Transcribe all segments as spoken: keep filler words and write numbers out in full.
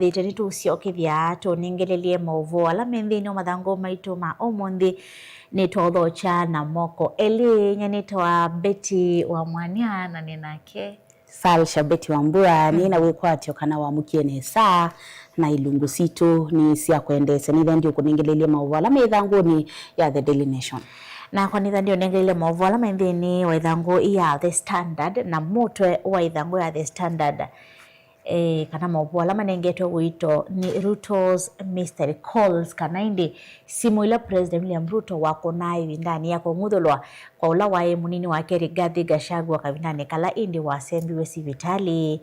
Thĩte nĩtũsyokethya tũnengelelye maũvoo ala me nthĩnĩ wa mathangũ maitũ ma ũmũnthĩ. Nĩtwaũthokya na moko elĩ. Nyie nĩtawa Betty wa Mwania na nĩ nake Sal Shabeti wa Mbua. Mm. Nĩ na wĩkwatyo kana wamũkie nesa na ilungu sitũ nĩ sya kwendeesya. Nĩthendio kũnengelelye maũvoo ala me ĩthangũnĩ ya The Daily Nation. Nakwa nĩthendio nengelelye maũvoo ala me nthĩnĩ wa ĩthangũ ya The Standard, na mũtwe wa ĩthangũ ya The Standard, eh, kana maũvoo ala manengetwe ũito nĩ Ruto's mystery calls, kana ĩndĩ simũ ila President William Ruto wakũnaa ĩvindanĩ ya kũng'uthũlwa kwa ũla waĩ mũnini wake Rigathi Gachagua kavindanĩ kala ĩndĩ wasembiwe sivitalĩ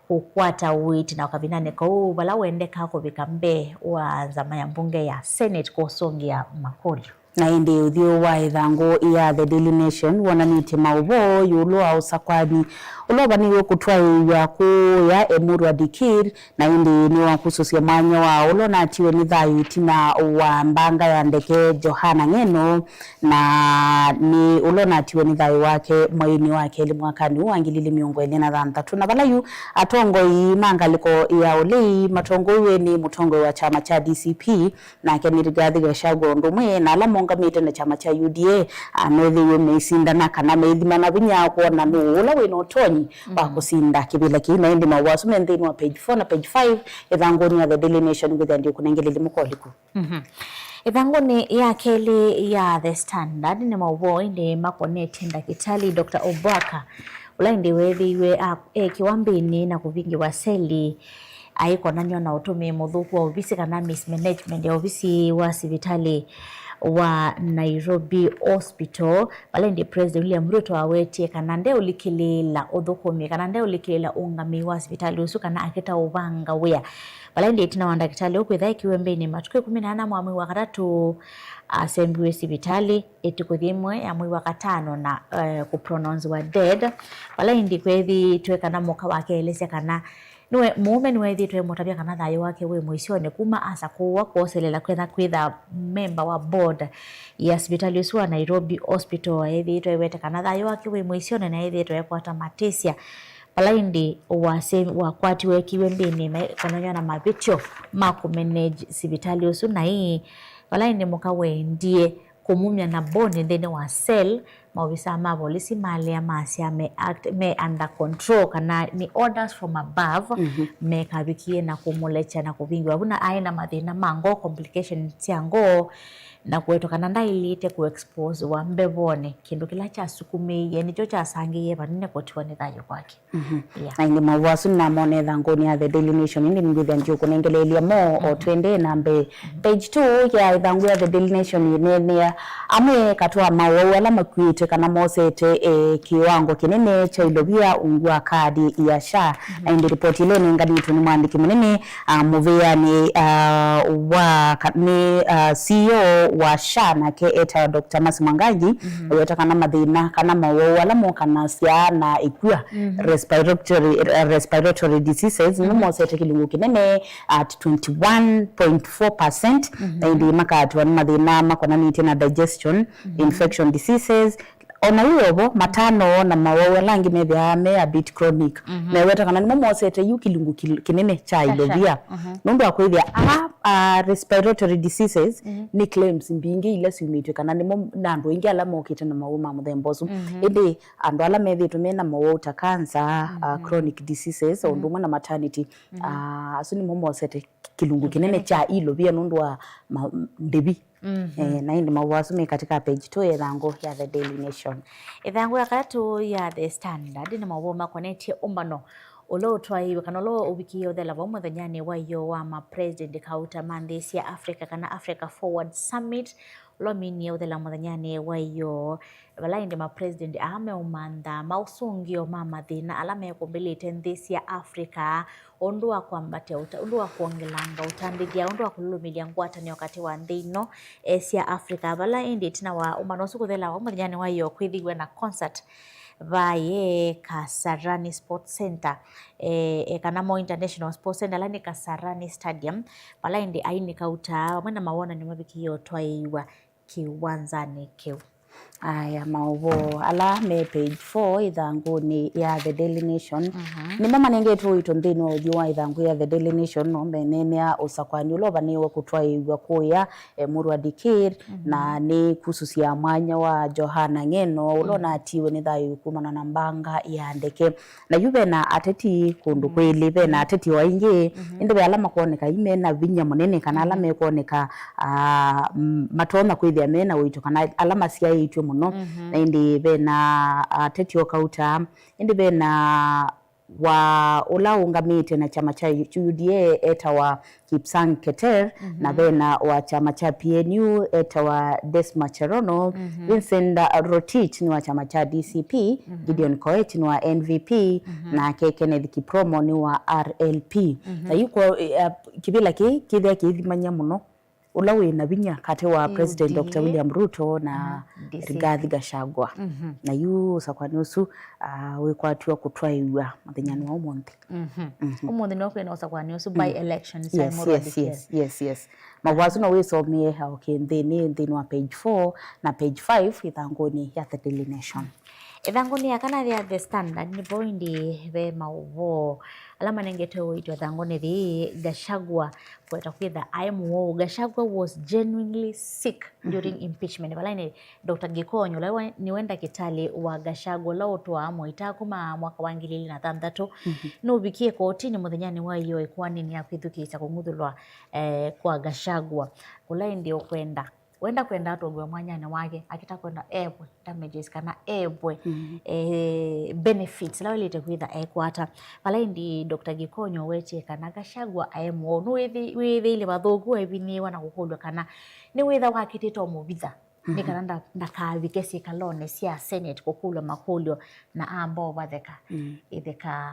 kũkwata ũiiti, na kavindanĩ kau vala wendekaa kũvika mbee wa nzama ya mbunge ya Senate kũsũngĩa makũlyo. Na ĩndĩ ũthyũ wa ĩthangũ ya The Daily Nation wonanĩtye maũvoo ĩũlũ wa ũsakwani ũla ũvanĩw'e kũtwaĩĩw'a kũũya Emurua Dikirr, na ĩndĩ nĩwakusũsya mwanya wa ũla ũnatiwe nĩ thayũ ĩtina wa mbanga ya ndeke Johana Ng'eno, na nĩ ũla ũnatiwe nĩ thayũ wake mweinĩ wa kelĩ mwakanĩ ũũ wa ngili ilĩ mĩongo ĩlĩ na thanthatũ. Na vala yu atongoi ma ngalĩko ya ũlei matongoew'e nĩ mũtongoi wa kyama kya D C P, nake nĩ Rigathi Gachagua ũndũ ũmwe na ala maũngamĩte na kyama kya U D A, a, methĩiwe meisindana kana meithimana vinya kwona nũũ ũla wĩ na ũtonyi wa kũsinda kĩvĩla kĩu. Na ĩndĩ maũvoo asu me nthĩnĩ wa page four na page five ĩthangũnĩ ya The Daily Nation. Ngwĩthĩa ndiũkũnengelelye mũkoliku. Mhm. Ĩthangũnĩ ya kelĩ ya The Standard nĩ maũvoo ĩndĩ makonetye ndakĩtalĩ Doctor Obwaka, ũla ĩndĩ weethĩiwe a-, ekĩwa mbĩnĩ na kũvingĩwa seli aikonanw'a na ũtũmĩi mũthũku wa ovisi kana mismanagement ya ovisi wa sivitalĩ wa Nairobi Hospital, vala ĩndĩ President William Ruto awetie kana ndeũlikĩlĩĩla ũthũkũmi kana ndeũlikĩlĩĩla ũngamĩi wa sivitalĩ ũsu kana akĩta ũvanga wĩa. Vala ĩndĩ ĩtina wa ndakĩtalĩ ũkwĩtha ekiwe mbĩnĩ matukũ ĩkũmi na ana mwa mwei wa katatũ, asembiwe sivitalĩ ĩtukũ yĩmwe ya mwei wa katano na, eh, kũpronouncewa dead. Vala ĩndĩ kwethĩĩtwe kana mũka wake aelesya kana nĩwe, mũũme nĩwethĩĩtwe emũtavya kana thayũ wake wĩ mũisyonĩ kuma asakũwa kwoselela kwetha kwĩtha memba wa board ya sivitalĩ ũsu wa Nairobi Hospital. Ethĩĩtwe ewete kana thayũ wake wĩ mũisyonĩ na ethĩĩtwe ekwata matĩsya. Vala ĩndĩ wase-, wakwatiwe ekiwe mbĩnĩ maikonanw'a na mavĩtyo ma kũmanage sivitalĩ ũsu, na ĩĩ vala ĩndĩ mũka wendie kũmumya na bond nthĩnĩ wa cell, maovisaa ma volisi malea masya me act-, me under control kana nĩ orders from above, mhm, mekavikie na kũmũlekya na kũvingĩwa vu, na aĩ na mathĩna ma ngoo, complications sya ngoo, na kũetwa kana ndaĩlĩte kũexposewa mbevonĩ, kĩndũ kĩla kyasukumĩie nĩkyo kyasangĩie vanene kũtiwa nĩ thayũ kwake. Mhm. Yeah. Na ĩndĩ maũvoo asu nĩnamona ĩthangũnĩ ya The Daily Nation, ĩndĩ nĩngwĩthĩa ndiũkũnengeleelya mo o, mhm, twendee na mbee. Mhm. Page two ya ĩthangũ ya The Daily Nation yĩneenea amwe katĩ wa mawau ala makuĩte kana mosete, eh, kĩwango kĩnene kya ilovia ungu wa kadi ya SHA. Mhm. Na ĩndĩ ripoti ĩla ĩnenganĩtwe nĩ mwandĩki mũnene, ah, mũvĩanĩ, ah, wa ka-, nĩ, ah, C E O wa SHA, nake etawa Doctor Mercy Mwangangi, mhm, aweta kana mathĩna kana mawau ala mokanasya na ĩkw'a, mhm, respiratory, eh, respiratory diseases, nĩmo, mhm, mosete kĩlungu kĩnene at twenty one point four percent, mhm, na ĩndĩ makatwa nĩ mathĩna makonanĩtye na digestion, mhm, infection diseases, o na yu ovo matano na mawau ala angĩ methĩawa me a bit chronic. Mhm. Meweta kana nĩmo mosete yu kĩlungu kĩl-, kĩnene kya, kya SHA, ilovia. Mhm. Nũndũ wa kwĩthĩa aa, ah, respiratory diseases, mhm, nĩ claims mbingĩ ila syumĩtw'e kana nĩmo na andũ aingĩ ala mokĩte na mawau ma mũthemba ũsu. Mhm. Ĩndĩ andũ ala methĩĩtwe me na mawau ta cancer, ah, mhm, chronic diseases, o, mhm, ũndũ ũmwe na maternity, mhm, ah, asu nĩmo mosete kĩlungu kĩnene kya ilovia nũndũ wa ma-, ndĩvi. Mhm. Eh, na ĩndĩ maũvoo asu me katika page two ya ĩthangũ ya The Daily Nation. Ĩthangũ ya katatũ ya The Standard nĩ maũvoo makonetye ũmbano ũla ũtwaĩiwe kana ũla ũvikĩie ũthela vau mũthenyanĩ wa ĩyoo wa ma president kauta ma nthĩ sya Africa kana Africa Forward Summit, ũla ũminie ũthela mũthenyanĩ wa ĩyoo, vala ĩndĩ ma president aa meũmantha maũsũngĩo ma mathĩna ala mekũmbĩlĩte nthĩ sya Africa, ũndũ wa kwambatya ũta-, ũndũ wa kwongelanga ũtandĩthya, ũndũ wa kũlũlũmĩlya ngwatanĩo katĩ wa nthĩ ino, eh, sya Africa. Vala ĩndĩ ĩtina wa ũmbano ũsu kũthela vau mũthenyanĩ wa ĩyoo kwĩthĩiwe na concert vaĩ Kasarani Sports Center, eh, eh, kana mo International Sports Center, ala nĩ Kasarani Stadium, vala ĩndĩ aini kauta vamwe na mawonany'o mavikĩie ũtwaĩĩw'a kĩwanzanĩ kĩu. Aya maũvoo ala me page four ĩthangũnĩ ya The Daily Nation, mhm, nĩmo manengetwe ũito nthĩnĩ wa ũthyũ wa ĩthangũ ya The Daily Nation, no meneenea ũsakwani ũla ũvanĩĩwe kũtwaĩĩw'a kũya, eh, Murwa Dikir, mhm, na nĩ kususya mwanya wa Johana Ng'eno, ũla, mhm, ũnatiiwe nĩ thayũ kumana na mbanga ya ndeke. Na yu vena ateti kũndũ, mm, kwĩlĩ, vena, mm, ateti o aingĩ, mhm, ĩndĩ ve ala makwoneka yu mena vinya mũnene, kana ala, mhm, mekwoneka, ah, m-, matonya kwĩthĩa mena ũito, kana ala masyaĩtw'e mũno. Mhm. Na ĩndĩ vena ateti o kauta, ĩndĩ vena wa ũla ũngamĩte na kyama kya U D A etawa Kipsang Keter, mhm, na vena wa kyama kya P N U etawa Desma Cherono, mhm, Vincent, uh, Rotich nĩ wa kyama kya D C P, mhm, Gideon Koech nĩ wa N V P, mhm, nake Kenneth Kipromo nĩ wa R L P. Mhm. Na yu kwa, eh, kĩvĩla kĩĩ kĩthĩa kĩithimany'a mũno ũla wĩ na vinya katĩ wa, ĩĩ, President Doctor William Ruto na, mhm, D C P Rigathi Gachagua. Mhm. Na yu ũsakwani ũsu, ah, wĩkwatw'a kũtwaĩw'a mũthenyanĩ wa ũmũnthĩ. Mhm. Mhm. Ũmũnthĩ nĩwe kwĩna ũsakwani ũsu, mm, by-election, yes, yes, yes, yes, yes. Maũvoo asu no wĩsomee, ah, okay, nthĩnĩ, nthĩnĩ wa page four na page five ĩthangũnĩ ya The Daily Nation. Ĩthangũnĩ ya kana ya The Standard, nĩvo ĩndĩ ve maũvoo ala manengete ũito ĩthangũnĩ yĩĩ, Gachagua kũweta kwĩtha aĩ mũwau. Gachagua was genuinely sick during, mhm, impeachment. Vala ĩndĩ Doctor Gikonyo, ũla wa-, nĩwe ndakĩtalĩ wa Gachagua, ũla ũtwaa mũita kuma mwaka wa ngili ilĩ na thanthatũ, mhm, nũvikie kotinĩ mũthenyanĩ wa ĩyoo ĩkoanĩnĩ ya kwĩthukĩĩsya kũng'uthũlwa, eh, kwa Gachagua, kũla ĩndĩ ũkwenda, wenda kwenda atũngwe mwanyanĩ wake, akĩta kwenda evwe damages kana evwe, mhm, eh, benefits ila waĩlĩte kwĩtha ekwata. Vala ĩndĩ Doctor Gikonyo wetie kana Gachagua aĩ mũwau, nĩwĩthĩ-, wĩthĩile vathũku evinĩĩwa na kũkũlw'a kana nĩwĩtha wakĩtĩte ũmũvitha, nĩ kana nda-, ndakavike syĩkalonĩ sya Senate kũkũlw'a makũlyo na amba ũvatheka. Mm. Ĩtheka,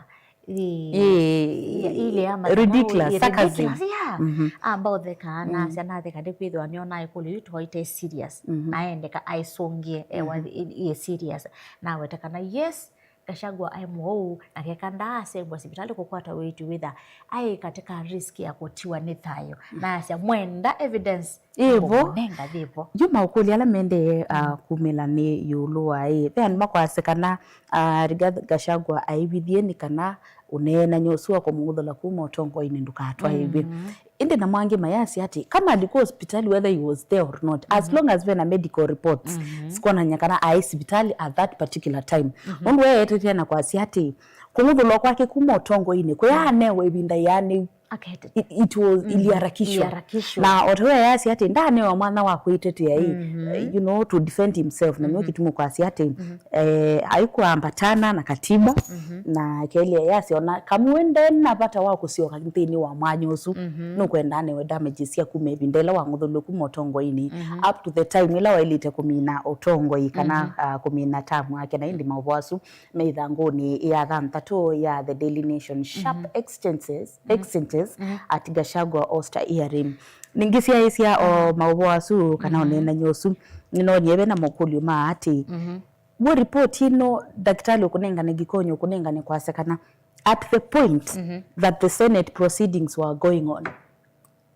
ĩ-, ĩ-, ĩ-, ile ya mathemau, ridiculous, ĩ, sarcasm. Ridiculous, yeah. Mhm. Amba ũtheka, mm, nasya natheka, ndikwĩthĩwa nĩona ĩkũlyo yu toite serious. Mhm. Naendeka aisũngĩe, ewa, mhm, ĩ, ĩ serious. Naweta kana, yes, Gachagua aĩ mũwau, na keka ndaasembwa sivitalĩ kũkwata ũiiti wĩtha aĩ katika risk ya kũtiwa nĩ thayũ. Na asya, mwenda evidence, ĩvo. Ngũmũnenga yĩvo. Yu maũkũlyo ala mendee, ah, mm, kumĩla nĩ ĩũlũ wa ĩ. Ve andũ makwasya kana, ah, Rigathi Gachagua aivithie nĩ kana ũneenany'a ũsu wa kũmũng'uthũla kuma ũtongoinĩ ndũkatwaĩw'e. Mm. Ĩndĩ namo angĩ mayasya atĩ, kama alikuwa hospitali, whether he was there or not, as, mhm, long as vena medical reports, mhm, sikwonany'a kana aĩ sivitalĩ at that particular time. Mhm. Nũndũ weetetea na kwasya atĩ, kũng'uthũlwa kwake kuma ũtongoinĩ, kũyaanewa ĩvinda yaanĩu. Akete. It, it was, mhm, iliharakishwa. Iliharakishwa. Na o ta ũu ayasya atĩ, ndaanewa mwanya wa kwĩtetea ĩ, mhm, you know, to defend himself. Na nĩyo, mhm, kĩtumi kwasya atĩ, mhm, eh, aikũambatana na katiba, mhm, na kelĩ ayasya ona kamwe ndena vata wa kũsyoka nthĩnĩ wa mwanya ũsu, mhm, nũkwenda anewe damages sya kuma ĩvinda ĩla wang'uthũlwe kuma ũtongoinĩ, mhm, up to the time ĩla waĩlĩte kũmina ũtongoi kana, mhm, ah, kũmina term yake. Na ĩndĩ maũvoo asu me ĩthangũnĩ ya thanthatũ ya The Daily Nation, sharp, mhm, exchanges, mhm, exchanges, mhm, at Gachagua Oster hearing. Ningĩ syaĩsya o, mhm, maũvoo asu kana, mhm, ũneenany'a ũsu, nĩnoonie ve na makũlyo ma atĩ, mhm, w'o report ĩno ndakĩtalĩ ũkũnengane, Gikonyo ũkũnengane kwasya kana at the point, mhm, that the Senate proceedings were going on,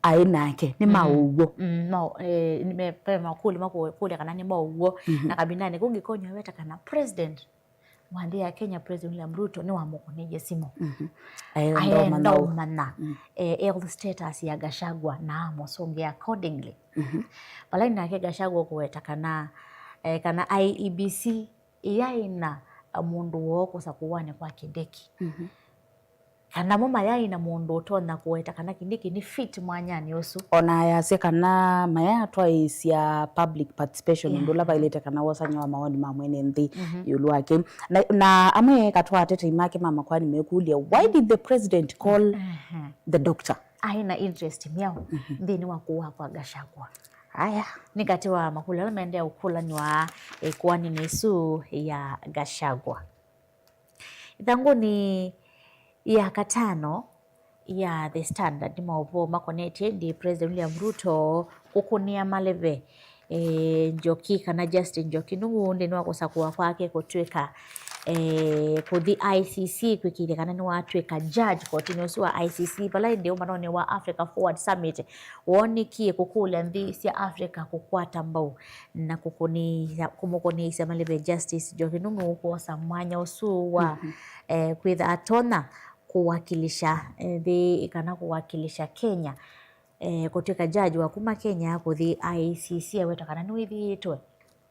aĩ nake nĩ, mhm, maũw'o. Mm, no, eh, nĩ me-, ve makũlyo makũlya kana nĩ maũw'o. Mhm. Na kavindanĩ kau Gikonyo aweta kana President wa nthĩ ya Kenya, President William Ruto, nĩwamũkũnĩie simũ. Mhm. Aenda, aenda ũmanya, ũmanya, mm, eh, health status ya Gachagua na amũsũngĩa accordingly. Mhm. Vala nake Gachagua kũweta kana, eh, kana I E B C ĩyaĩ na mũndũ woo kũsakũanĩ kwa Kindiki. Mhm. Kana mo mayaĩ na mũndũ ũtonya kũweta kana Kindiki nĩ fit mwanyanĩ ũsu. Ona ayasya kana mayatwaĩĩsya public participation, yeah, ũndũ ũla vaĩlĩte kana wosany'a wa mawoni ma mwene nthĩ, mhm, ĩũlũ wake. Na, na amwe katwa atetei make ma makoani mekũlya, why did the president call, mhm, the doctor? Aĩ na interest myaũ, mhm, nthĩnĩ wa kũw'a kwa Gachagua? Aya. Nĩ katĩ wa makũlyo ala maendee ũkũlanĩwa ĩkoanĩnĩ ĩsu ya Gachagua. Ĩthangũnĩ ya katano ya The Standard nĩ maũvoo makonetye ĩndĩ President William Ruto kũkũnĩa maleve eh, Njoki, kana Justin Njoki Nung'u, nthĩnĩ wa kũsakũa kwake kũtw'ĩka, eh, kũthi I C C, kwĩkĩĩthya kana nĩwatw'ĩka judge kotinĩ ũsu wa I C C, vala ĩndĩ ũmbanonĩ wa Africa Forward Summit woonekie kũkũlya nthĩ sya Africa kũkwata mbau na kũkũnĩĩsya, kũmũkũnĩĩsya malĩve Justice Njoki Nung'u kwosa mwanya ũsu wa, mhm, eh, kwĩtha atonya kũwakilisha, eh, nthĩ kana kũwakilisha Kenya, eh, kũtw'ĩka judge wa kuma Kenya kũthi I C C, aweta kana nĩwĩthĩĩtwe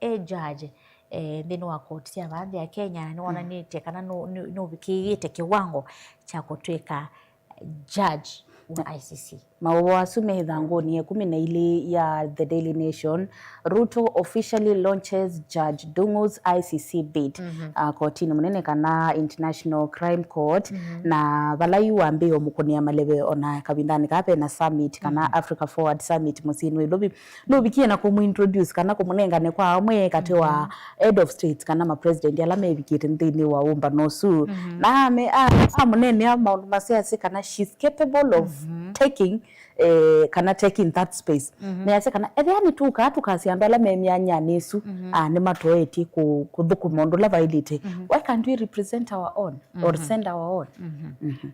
e judge, eh, nthĩnĩ wa koti sya vaa nthĩ ya Kenya, na nĩwonanĩtye kana nũ-, nũ-, nũvikĩĩte kĩwango kya kũtw'ĩka judge wa I C C. Maũvoo asu me ĩthangũnĩ ya ĩkũmi na ilĩ ya The Daily Nation. Ruto officially launches Judge Ndung'u's I C C bid. Mhm. Ah, kotinĩ mũnene kana International Crime Court, mhm, na vala yu wambĩĩe ũmũkũnĩa maleve ona kavindanĩ kaa ve na summit kana, mhm, Africa Forward Summit mũsyĩnĩ wa Nairobi. Nũvikie na kũmũintroduce kana kũmũnengane kwa amwe katĩ wa, mhm, head of states kana ma president ala mevikĩte nthĩnĩ wa ũmbano ũsu. Mhm. Na ame-, a-, amũneenea maũndũ maseo asya kana she's capable of, mhm, taking, eh, kana taking that space. Mhm. Na yasya kana ethĩa nĩtũkaa tũkasya andũ ala me myanyanĩ ĩsu, mhm, ah, nĩmatoetye kũ-, kũthũkũma ũndũ ũla vaĩlĩte. Mhm. Why can't we represent our own or, mhm, send our own? Mhm. Mhm.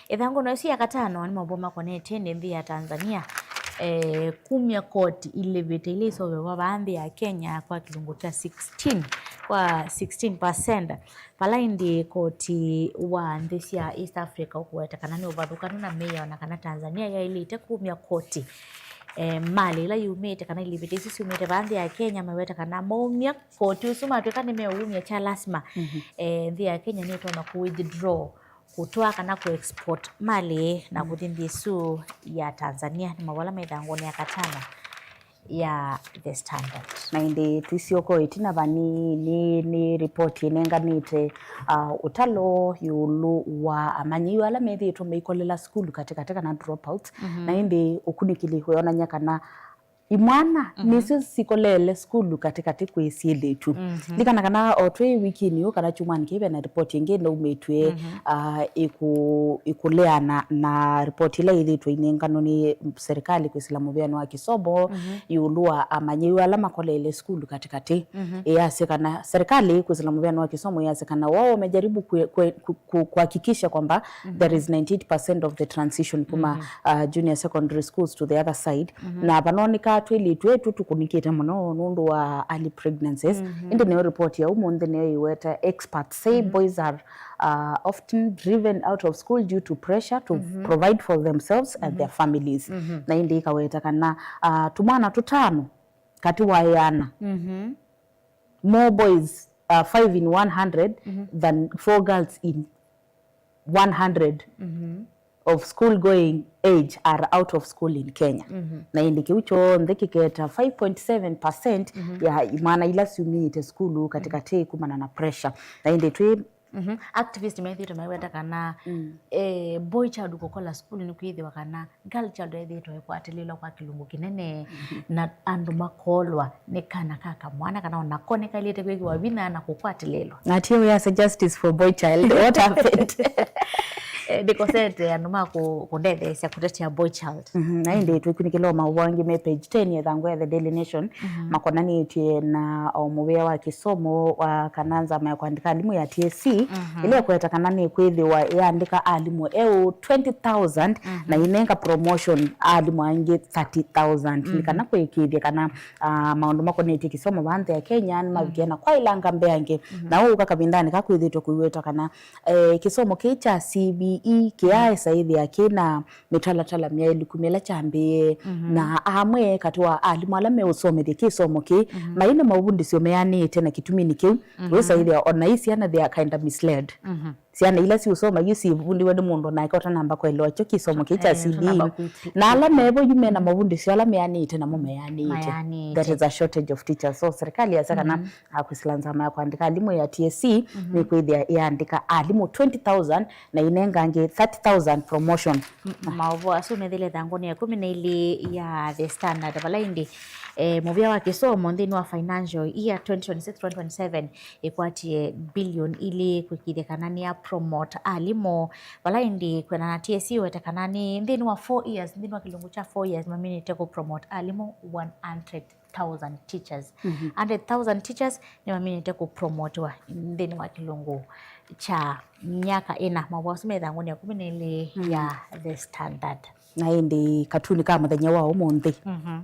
Ĩthangũnĩ ĩsu ya katano nĩ maũvoo makonetye nĩ nthĩ ya Tanzania, eh, kumya koti ilĩvĩte ila iseũvĩwa vaa nthĩ ya Kenya kwa kĩlungu kya sixteen, kwa sixteen percent, vala ĩndĩ koti wa nthĩ sya East Africa ũkũweta kana nĩ ũvathũkanu na mĩao na kana Tanzania yaĩlĩte kumya koti, eh, malĩ ila yumĩte kana ilĩvĩte isu syumĩte vaa nthĩ ya Kenya, maweta kana maumya koti ũsu matw'ĩka nĩmeũumya kya lasima, mhm, eh, nthĩ ya Kenya nĩtonya kũ withdraw kũtwaa kana kũ export malĩ na, mm, kũthi nthĩ ĩsu ya Tanzania. Nĩ maũvoo ala me ĩthangũnĩ ya katano ya The Standard. Na ĩndĩ tũisyoka ĩtina vanini, nĩ ripoti ĩnenganĩte, ah, ũtalo ĩũlũ wa amanyĩw'a ala methĩĩtwe maikolela sukulu katĩkatĩ kana dropouts, mhm, na ĩndĩ ũkunĩkĩli wĩonany'a kana imwana, mhm, nĩsyo sikoleele sukulu katĩkatĩ kwĩ syĩlĩtu. Mhm. Ndikana kana o twĩ wikinĩ yu kana kyumwanĩ kĩĩ ve na ripoti ĩngĩ naumĩtw'e, mhm, ah, ĩkũ-, ĩkũleana na ripoti ila yĩthĩtwe inenganwa nĩ serikali kwĩsĩla mũvĩanĩ wa kĩsomo, mhm, ĩũlũ wa amanyĩw'a ala makoleele sukulu katĩkatĩ. Mhm. Ĩyasya kana serikali kwĩsĩla mũvĩanĩ wa kĩsomo ĩyasya kana wao wamejaribu kue-, kue-, ku-, ku-, kuhakikisha kwamba, mhm, there is ninety-eight percent of the transition kuma, mhm, uh, junior secondary schools to the other side. Mhm. Na vanonĩkaa twĩlĩtu ĩtũ tũkunĩkĩte mũno nũndũ wa early pregnancies. Mhm. Ĩndĩ nĩyo report ya ũmũnthĩ nĩyo ĩweta, experts say, mhm, boys are, uh, often driven out of school due to pressure to, mhm, provide for themselves and, mhm, their families. Mhm. Na ĩndĩ ĩkaweta kana, uh, tũmwana tũtano katĩ wa ĩana, mhm, more boys, uh, five in one hundred, mhm, than four girls in one hundred, mhm, of school going age are out of school in Kenya. Mhm. Na ĩndĩ kĩu kyonthe kĩketa five point seven percent, mhm, ya imwana ila syumĩĩte sukulu katĩkatĩ kumana na pressure. Na ĩndĩ twĩ, mhm, activist methĩĩtwe maiweta kana, mm, eh, boy child kũkola sukulu nĩ kwĩthĩwa kana girl child ethĩĩtwe ĩkwatĩlĩlwa kwa kĩlungu kĩnene, mhm, na andũ makolwa nĩ kana ka kamwana kana onako nĩkaĩlĩte kwĩkĩwa vinya na kũkwatĩlĩlwa. Na tie we as a justice for boy child, what happened? Eh, ndikosete andũ ma kũ-, kũndetheesya kũtetea boy child. Mhm, na ĩndĩ twĩkunĩkĩla o maũvoo angĩ me page ten ya ĩthangũ ya The Daily Nation, mhm, makonanĩtye na o mũvĩa wa kĩsomo wa kana nzama ya kũandĩka alimũ ya T S C, mhm, ĩla ĩkweta kana nĩkwĩthĩwa yaandĩka alimũ eũ twenty thousand, mhm, na inenga promotion alimũ angĩ thirty thousand, nĩ, mhm, kana kũĩkĩĩthya kana, ah, maũndũ makonetye kĩsomo vaa nthĩ ya Kenya nĩmavikie, mhm, na kwaĩlanga mbeange. Mhm. Na ũka kavindanĩ ka kwĩthĩtwe kũiweta kana, eh, kĩsomo kĩĩ kya C B E kĩyaesa ĩthĩa kĩna mĩtalatala myaĩlu kuma ĩla kyambĩĩe, mhm, na amwe katĩ wa alimũ ala meũsomethya kĩsomo kĩĩ, mhm, maĩ na maũvundĩsyo meanĩĩte na kĩtuminĩ kĩu, mhm, wĩsa ĩthĩa ona i syana they are kinda misled. Mhm. Syana ila siũsoma yu sivundiwe nĩ mũndũ nake ũtanamba kũelewa kyo kĩsomo kĩĩ kya, eh, C B E. Ũtanamba kwĩti-, na ala mevo yu mena, mhm, mavundĩsyo ala meanĩĩte namo meanĩĩte. Meanĩĩte. That is a shortage of teachers. So serikali yasya kana, mhm, ah, kwĩsĩla nzama ya kũandĩka alimũ ya T S C, mhm, nĩkwĩthĩa yaandĩka alimũ twenty thousand na inenga angĩ thirty thousand promotion. M-, maũvoo asu methĩle ĩthangũnĩ ya ĩkũmi na ilĩ ya The Standard, vala ĩndĩ, eh, mũvĩa wa kĩsomo nthĩnĩ wa financial year twenty twenty-six twenty twenty-seven ĩkwatie billion ilĩ kwĩkĩĩthya kana nĩya promote alimũ, vala ĩndĩ kwĩana na T S C wete kana nĩ nthĩnĩ wa four years, nthĩnĩ wa kĩlungu kya four years, maminĩte kũ promote alimũ one hundred thousand teachers. Mhm. Hundred thousand teachers nĩmaminĩte kũ promotiwa nthĩnĩ wa kĩlungu kya myaka ĩna. Mavoo asu me ĩthangũnĩ ya kũmi na ĩlĩ ya The Standard. Na ĩndĩ katuni ka mũthenya wa ũmũnthĩ. Mhm.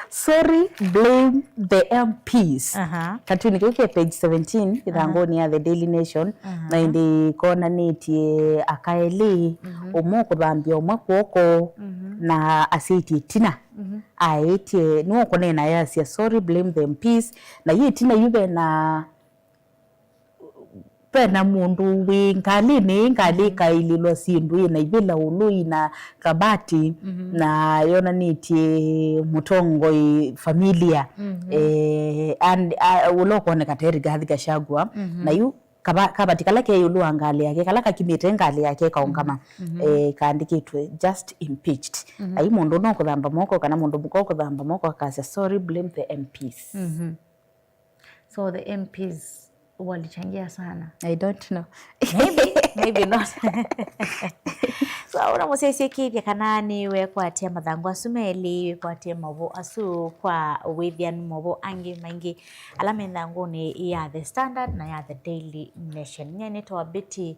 Sorry, blame the M Ps. Aha. Katuni kĩu ke page seventeen, ĩthangũnĩ ya The Daily Nation. Aha. Na ĩndĩ konanĩtye aka elĩ, mhm, ũmwe ũkũthambya ũmwe kw'oko, mhm, na asyaĩtye ĩtina. Mhm. Aĩtye, nĩwe ũkũneena yasya, "Sorry, blame the M Ps." Na yu ĩtina yu vena vena mũndũ wĩ ngalĩnĩ, ngalĩ, mhm, ĩkaĩlĩlwa syĩndũ, ĩna ivĩla ũlũ, ĩna kabati, mhm, na yonanĩtye mũtongoi familia, mhm, eh, and, uh, ũla ũkoneka ta Rigathi Gachagua, mhm, na yu kaba-, kabati kala ke ĩũlũ wa ngalĩ yake, kala kakimĩte ngalĩ yake kaũngama, mhm, mhm, eh, kaandĩkĩtwe, "Just impeached." Mhm. Ai mũndũ no kũthamba moko, kana mũndũ mũka ũkũthamba moko akasya, "Sorry, blame the M Ps." Mhm. So the M Ps walichangia sana. I don't know. Maybe, maybe not. So, ũna mũsyaĩĩsya kĩthya kana nĩwekwatĩa mathangũ asu melĩ, wekwatĩa maũvoo asu kwa wĩthĩanu, maũvoo angĩ maingĩ ala me nthangũnĩ ya The Standard na ya The Daily Nation. Nyie nĩtawa Betty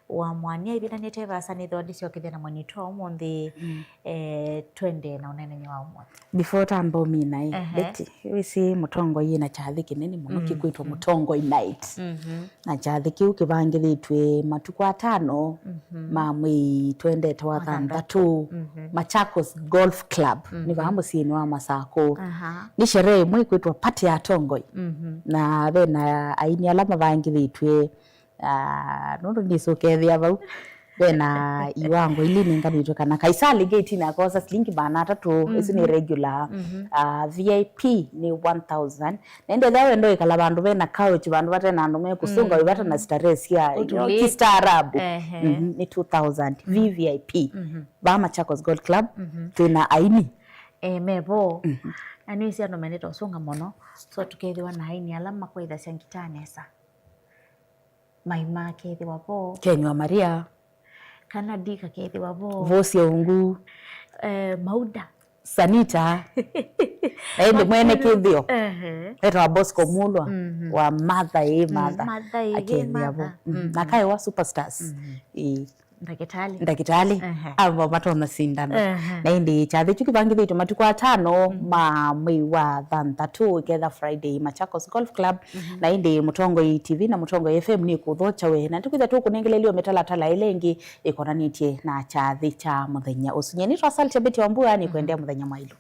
wa Mwania, ĩvinda nĩte vaasa nĩthĩwa ndĩsyokethya na mwanitũ wa ũmũnthĩ, mm, eh, twende na ũneenany'a wa ũmũnthĩ. Before tamba ũmina ĩ, aha, Betty, wĩsĩ mũtongoi ena kyathĩ kĩnene mũno, mm, kĩkwĩtwa, mm, Mũtongoi Night. Mhm. Na kyathĩ kĩu kĩvangĩthĩtw'e matukũ atano, mhm, ma mwei twendete wa thanthatũ, mhm, Machakos Golf Club, nĩ vaa, mhm, mũsyĩnĩ wa Masakũ. Aha. Nĩ sherehe ĩmwe ĩkwĩtwa Party ya Atongoi. Mhm. Na vena aini ala mavangĩthĩtw'e Ah, nũndũ nĩsũkethĩa vau, vena iwango ili nĩnganĩtwe kana Kaisali gate-inĩ akosa silingi maana atatũ, ĩsu nĩ, mhm, regular. Mhm. Ah, V I P nĩ one thousand. Na ĩndĩ ethĩwa wenda ĩkala vandũ vena couch, vandũ vate na andũ mekũsũnga, mhm, wĩvata na starehe sya, you know, ũtũlĩte, kistaarabu. Ehe. Mhm, nĩ two thousand. Mhm. V V I P. Mhm. Vaa Machakos Golf Club, mhm, twĩna aini. Eh, mevo. Mhm. Na nĩwĩsĩ andũ mendete ũsũnga mũno, so tũkethĩwa na aini ala makwaĩthasya ngitaa nesa. Maima akethĩwa vo. Kenywa Maria. Kana Dika akethĩwa vo. Vosia Ungu. Eh, Mauda. Sanita. Na ĩndĩ mwene kĩthĩo. Ehe. Etawa Bosco Mulwa, mhm, wa Martha ĩ, mm, Martha. Martha ĩ, akethĩa vo. Martha. Mhm. Mhm. Na kaĩ wa Superstars. Mhm. Ĩ. Ndakĩtalĩ. Ndakĩtalĩ. Ehe. Avo matonya sindana. Ehe. Na ĩndĩ kyathĩ kyu kĩvangĩthĩtwe matukũ atano, mhm, ma mwei wa thanthatũ, ĩketha Friday, Machakos Golf Club. Mhm. Na ĩndĩ Mũtongoi T V na Mũtongoi F M nĩkũthokya we. Na tũkwĩtha tũkũnengeleelyo mĩtalatala ĩla ĩngĩ ĩkonanĩtye na kyathĩ kya mũthenya ũsu. Nyie nĩtwa Salty Betty Wambua, nĩkwendea, mhm, mũthenya mwaĩlu.